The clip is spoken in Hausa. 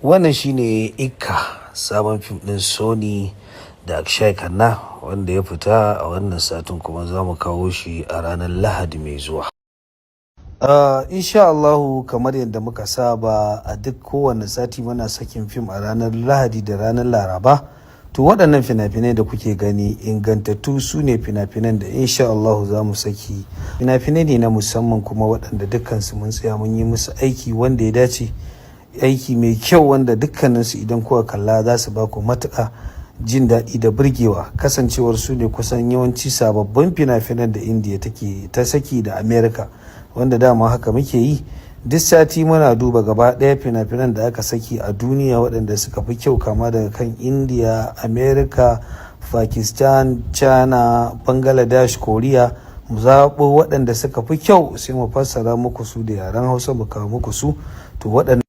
Wannan shine Ikka, sabon fim ɗin Sony da Akshay Khanna wanda ya fita a wannan satin, kuma za mu kawo shi a ranar Lahadi mai zuwa. Insha Allahu, kamar yadda muka saba, a duk kowane sati muna sakin fim a ranar Lahadi da ranar Laraba. To, waɗannan fina-finai da kuke gani ingantattu su ne fina-finan da insha Allahu za mu saki. Fina-finai ne na musamman, kuma waɗanda dukkansu mun tsaya mun yi musu aiki wanda ya dace, aiki mai kyau, wanda dukkaninsu idan kuka kalla za su ba ku matuƙa jin daɗi da burgewa, kasancewar su ne kusan yawanci sababbin fina-finan da Indiya take ta saki da America, wanda dama haka muke yi. Duk sati muna duba gaba ɗaya fina-finan da aka saki a duniya waɗanda suka fi kyau, kama daga kan India, America, Pakistan, China, Bangladesh, Korea. Mu zaɓo waɗanda suka fi kyau, sai mu fassara muku su da yaren Hausa, mu kawo muku su. To, waɗannan